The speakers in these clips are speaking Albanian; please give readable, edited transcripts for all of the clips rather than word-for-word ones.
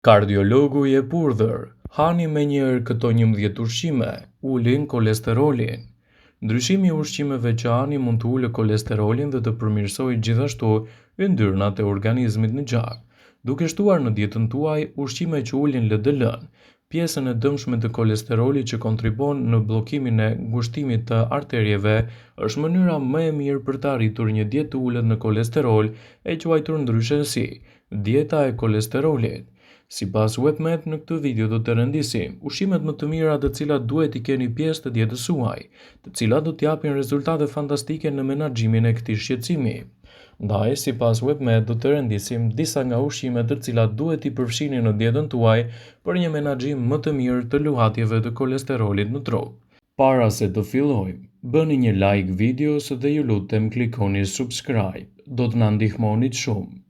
Kardiologu jep urdhër, Hani menjëherë këto 11 ushqime, ulin kolesterolin. Ndryshimi i ushqimeve që hani mund të ulë kolesterolin dhe të përmirësojë gjithashtu yndyrnat e organizmit në gjak. Duke shtuar në dietën tuaj ushqime që ulin LDL-në, pjesën e dëmshme të kolesterolit që kontribuon në bllokimin e ngushtimit të arterieve, është mënyra më e mirë për të arritur një dietë të ulët në kolesterol, e quajtur ndryshe si dieta e kolesterolit. Sipas WebMed në këtë video do të rendisim ushqimet më të mira të cilat duhet t'i keni pjesë të dietës suaj, të cilat do t'japin rezultate fantastike në menaxhimin e këtij shqetësimi. Ndaj, sipas WebMed do të rendisim disa nga ushqimet të cilat duhet t'i përfshini në dietën tuaj për një menaxhim më të mirë të luhatjeve të kolesterolit në trup. Para se të fillojmë, bëni një like videos dhe ju lutem klikoni subscribe, do të na ndihmonit shumë.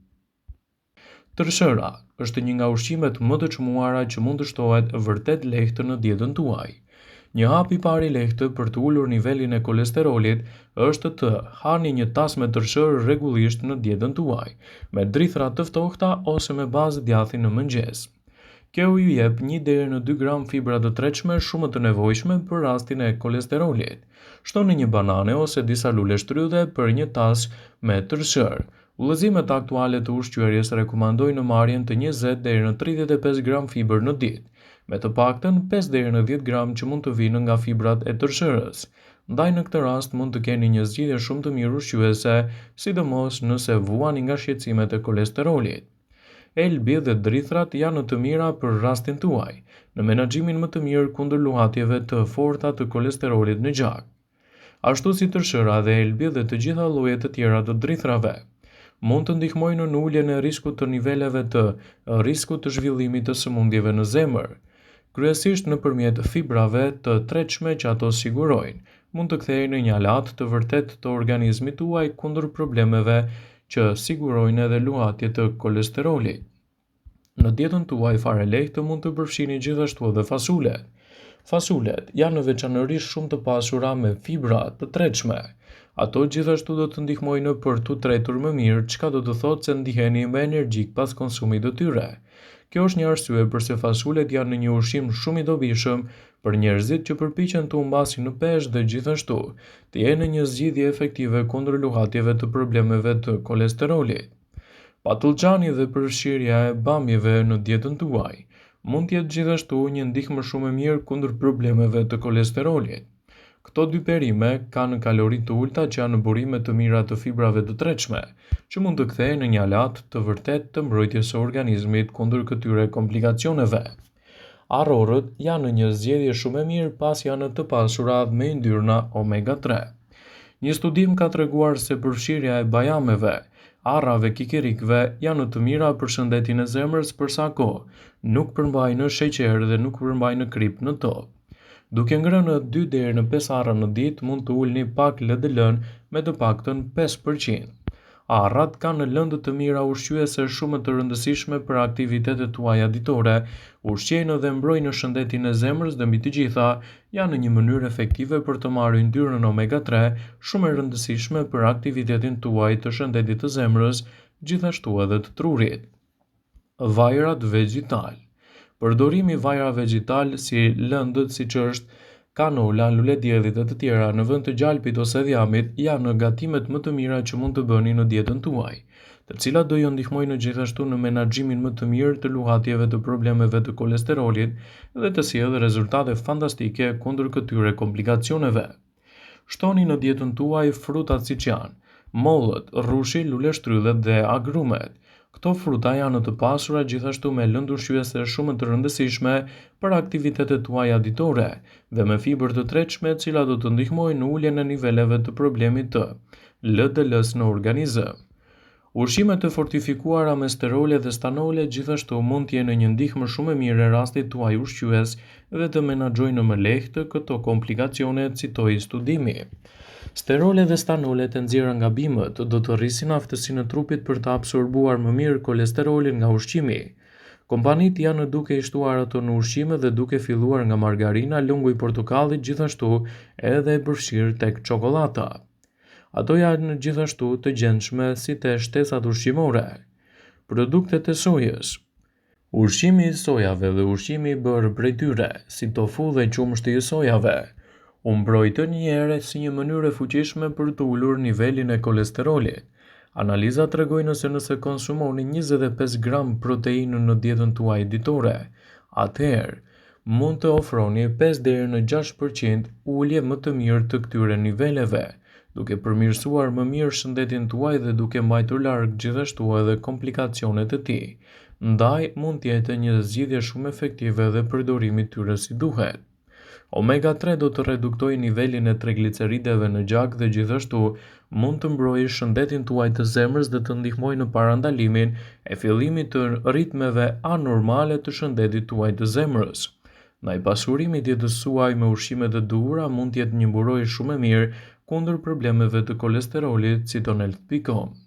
Tërshëra është një nga ushqimet më të çmuara që mund të shtohet vërtet lehtë në dietën tuaj. Një hap i parë i lehtë për të ulur nivelin e kolesterolit është të hani një tas me tërshërë rregullisht në dietën tuaj, me drithëra të ftohta ose me bazë djathi në mëngjes. Kjo ju jep një deri në dy gram fibra të tretshme shumë të nevojshme për rastin e kolesterolit. Shtoni një banane ose disa luleshtrydhe për një tas me tërshërë. Udhëzimet aktuale të ushqyerjes rekomandojnë marrjen të 20 deri në 35 gram fibër në ditë, me të paktën 5 deri në 10 gram që mund të vinë nga fibrat e tërshërës. Ndaj në këtë rast mund të keni një zgjidhje shumë të mirë ushqyese, sidomos nëse vuani nga shqetësimet e kolesterolit. Elbi dhe drithërat janë të mira për rastin tuaj, në menaxhimin më të mirë kundër luhatjeve të forta të kolesterolit në gjak. Ashtu si tërshëra dhe elbi dhe të gjitha llojet e tjera të drithërave, mund të ndihmojnë në uljen e riskut të niveleve të riskut të zhvillimit të sëmundjeve në zemër, kryesisht nëpërmjet fibrave të tretshme që ato sigurojnë, mund të kthehen në një aleat të vërtetë të organizmit tuaj kundër problemeve që sigurojnë edhe luhatje të kolesterolit. Në dietën tuaj fare lehtë mund të përfshini gjithashtu edhe fasulet. Fasulet janë veçanërisht shumë të pasura me fibra të tretshme. Ato gjithashtu do të ndihmojnë për t'u tretur më mirë, çka do të thotë se ndiheni më energjik pas konsumit të tyre. Kjo është një arsye përse fasulet janë një ushqim shumë i dobishëm për njerëzit që përpiqen të humbasin në peshë dhe gjithashtu të jenë një zgjidhje efektive kundër luhatjeve të problemeve të kolesterolit. Patëllxhani dhe përfshirja e bamjeve në dietën tuaj mund të jetë gjithashtu një ndihmë shumë e mirë kundër problemeve të kolesterolit. Këto dy perime kanë kalori të ulëta që janë burime të mira të fibrave të tretshme, që mund të kthehen në një aleat të vërtetë të mbrojtjes së organizmit kundër këtyre komplikacioneve. Arrorët janë një zgjedhje shumë e mirë pasi janë të pasura me yndyrna omega 3. Një studim ka treguar se përfshirja e bajameve, arrave kikirikëve janë të mira për shëndetin e zemrës për sa kohë nuk përmbajnë sheqer dhe nuk përmbajnë kripë në to. Duke ngrënë 2 deri në 5 arra në ditë mund të ulni pak LDL-n me të paktën 5%. Arrat kanë lëndë të mira ushqyese shumë të rëndësishme për aktivitetet tuaja ditore, ushqejnë dhe mbrojnë shëndetin e zemrës dhe mbi të gjitha janë një mënyrë efektive për të marrë yndyrën omega 3, shumë e rëndësishme për aktivitetin tuaj të shëndetit të zemrës, gjithashtu edhe të trurit. Vajrat vegjetal. Përdorimi i vajrave vegjetal si lëndët siç është kanola, lulediellit e të tjera në vend të gjalpit ose dhjamit janë gatimet më të mira që mund të bëni në dietën tuaj, të cilat do ju ndihmojnë gjithashtu në menaxhimin më të mirë të luhatjeve të problemeve të kolesterolit dhe të sjellë rezultate fantastike kundër këtyre komplikacioneve. Shtoni në dietën tuaj frutat siç janë, mollët, rrushi, luleshtrydhet dhe agrumet. Këto fruta janë të pasura gjithashtu me lëndë ushqyese shumë të rëndësishme për aktivitetet tuaja ditore dhe me fibër të tretshme e cila do të ndihmojë në uljen e niveleve të problemit të LDL-s në organizëm. Ushqimet e fortifikuara me sterole dhe stanole gjithashtu mund të jenë një ndihmë shumë e mirë e rastit tuaj ushqyes dhe të menaxhojnë më lehtë këto komplikacione, citoi studimi. Sterole dhe stanolet e nxjerra nga bimët do të rrisin aftësinë e trupit për të absorbuar më mirë kolesterolin nga ushqimi. Kompanitë janë duke i shtuar ato në ushqime dhe duke filluar nga margarina, lëngu i portokallit gjithashtu edhe e përfshirë tek çokollata. Ato janë gjithashtu të gjendshme si te shtesat ushqimore. Produktet e sojës. Ushqimi i sojave dhe ushqimi i bërë prej tyre, si tofu dhe qumështi i sojave, u mbrojtën një herë si një mënyrë e fuqishme për të ulur nivelin e kolesterolit. Analizat tregojnë se nëse konsumoni 25 gram proteinë në dietën tuaj ditore, atëherë mund të ofroni 5 deri në 6% ulje më të mirë të këtyre niveleve, duke përmirësuar më mirë shëndetin tuaj dhe duke mbajtur larg gjithashtu edhe komplikacionet e tij. Ndaj, mund të jetë një zgjidhje shumë efektive dhe përdorimi i tyre si duhet. Omega 3 do të reduktojë nivelin e triglicerideve në gjak dhe gjithashtu mund të mbrojë shëndetin tuaj të zemrës dhe të ndihmojë në parandalimin e fillimit të ritmeve anormale të shëndetit tuaj të zemrës. Ndaj pasurimi i dietës suaj me ushqimet e duhura mund të jetë një mburojë shumë e mirë kundër problemeve të kolesterolit, citon Health.com.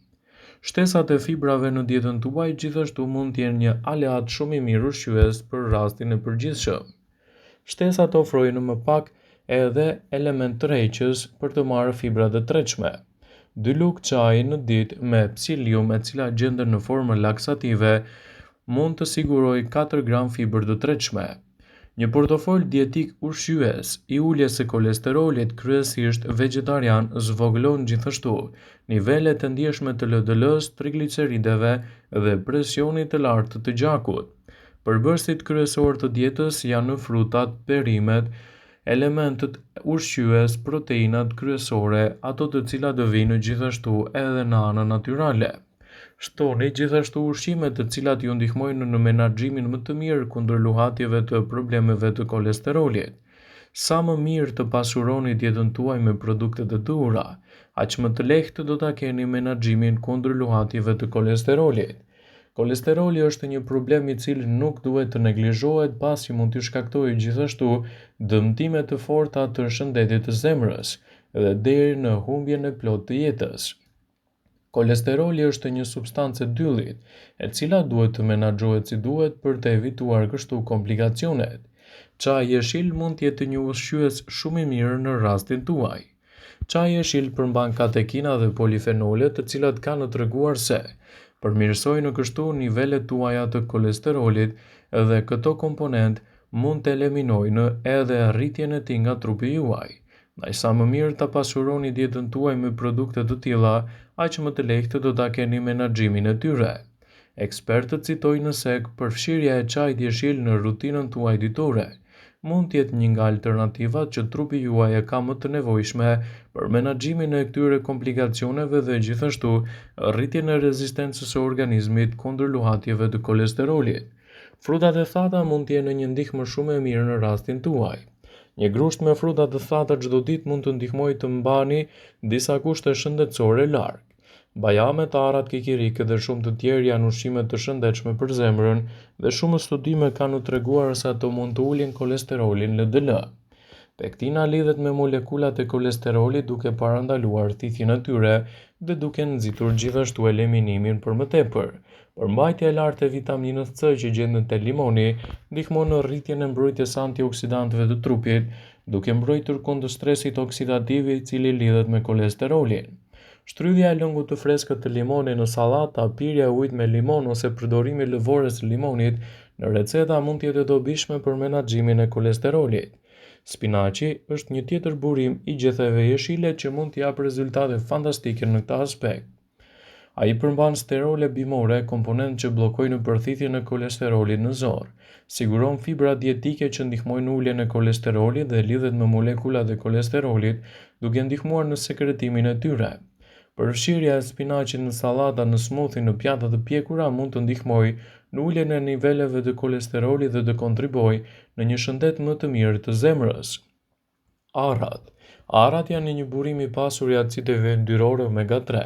Shtesat e fibrave në dietën tuaj gjithashtu mund të jenë një aleat shumë i mirë ushqyes për rastin e përgjithshëm. Shtesat ofrojnë më pak edhe element tërheqës për të marrë fibrat e tretshme. Dy lugë çaji në ditë me psyllium e cila gjendet në formë laksative mund të sigurojë 4 gram fibër të tretshme. Një portofol dietik ushqyes i uljes së kolesterolit kryesisht vegjetarian zvogëlon gjithashtu nivelet e ndjeshme të LDL-s, triglicerideve dhe presionit të lartë të gjakut. Përbërësit kryesorë të dietës janë frutat, perimet, elementët ushqyes, proteinat kryesore, ato të cilat vijnë gjithashtu edhe në anën natyrale. Shtoni gjithashtu ushqime të cilat ju ndihmojnë në menaxhimin më të mirë kundër luhatjeve të problemeve të kolesterolit. Sa më mirë të pasuroni dietën tuaj me produktet e duhura, aq më të lehtë do ta keni menaxhimin kundër luhatjeve të kolesterolit. Kolesteroli është një problem i cili nuk duhet të neglizhohet pasi mund t'ju shkaktojë gjithashtu dëmtime të forta të shëndetit të zemrës dhe deri në humbjen e plotë të jetës. Kolesteroli është një substancë e dyllit, e cila duhet të menaxhohet si duhet për të evituar kështu komplikacionet. Çaji jeshil mund të jetë një ushqyes shumë i mirë në rastin tuaj. Çaji jeshil përmban katekina dhe polifenole të cilat kanë treguar se përmirësojnë kështu nivelet tuaja të kolesterolit dhe këto komponentë mund të eliminojnë edhe rritjen e tij nga trupi juaj. Ndaj sa më mirë ta pasuroni dietën tuaj me produkte të tilla, aq më të lehtë do ta keni menaxhimin e tyre. Ekspertët citojnë se përfshirja e çajit jeshil në rutinën tuaj ditore mund të jetë një nga alternativat që trupi juaj e ka më të nevojshme për menaxhimin e këtyre komplikacioneve dhe gjithashtu rritjen e rezistencës së organizmit kundër luhatjeve të kolesterolit. Frutat e thata mund të jenë një ndihmë shumë e mirë në rastin tuaj. Një grusht me fruta të thata çdo ditë mund të ndihmojë të mbani disa kushte shëndetësore larg. Bajamet, arrat, kikirikët dhe shumë të tjerë janë ushqime të shëndetshme për zemrën dhe shumë studime kanë treguar se ato mund të ulin kolesterolin LDL. Pektina lidhet me molekulat e kolesterolit duke parandaluar thithjen e tyre dhe duke nxitur gjithashtu eliminimin për më tepër. Përmbajtja e lartë e vitaminës C që gjendet te limoni ndihmon në rritjen e mbrojtjes antioksidantëve të trupit, duke mbrojtur kundër stresit oksidativ i cili lidhet me kolesterolin. Shtrydhja e lëngut të freskët të limonit në sallata, pirja e ujit me limon ose përdorimi i lëvores së limonit në receta mund të jetë e dobishme për menaxhimin e kolesterolit. Spinaqi është një tjetër burim i gjetheve jeshile që mund të japë rezultate fantastike në këtë aspekt. Ai përmban sterole bimore, komponentë që bllokojnë përthithjen e kolesterolit në zorrë, siguron fibra dietike që ndihmojnë në uljen e kolesterolit dhe lidhet me molekulat e kolesterolit, duke ndihmuar në sekretimin e tyre. Përfshirja e spinaqit në sallata, në smoothie, në pjata të pjekura mund të ndihmojë në uljen e niveleve të kolesterolit dhe të kontribuojë në një shëndet më të mirë të zemrës. Arrat. Arrat janë një burim i pasur i acideve yndyrore omega 3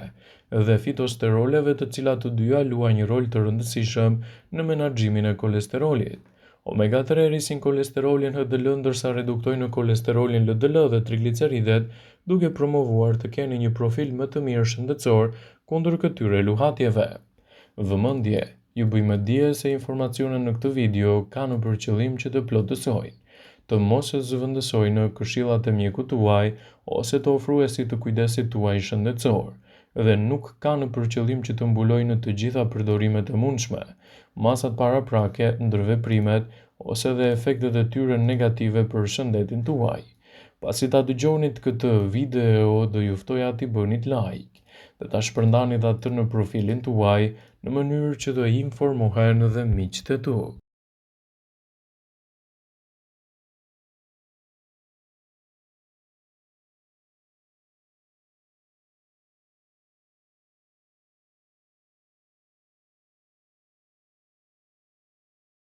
dhe fitosteroleve të cilat të dyja luajnë një rol të rëndësishëm në menaxhimin e kolesterolit. Omega 3 rrisin kolesterolin HDL ndërsa reduktojnë kolesterolin LDL dhe trigliceridet, duke promovuar të keni një profil më të mirë shëndetësor kundër këtyre luhatjeve. Vëmendje! Ju bëj me dije se informacionet në këtë video kanë për qëllim që të plotësojnë, të mos zëvendësojnë këshillat e mjekut tuaj ose të ofruesit të kujdesit tuaj shëndetësor. dhe nuk kanë për qëllim që të mbulojnë të gjitha përdorimet e mundshme, masat paraprake, ndërveprimet ose dhe efektet e tyre negative për shëndetin tuaj. Pasi ta dëgjonit këtë video, do ju ftoja t'i bënit like dhe ta shpërndanit atë në profilin tuaj në mënyrë që të informohen dhe miqtë e tu.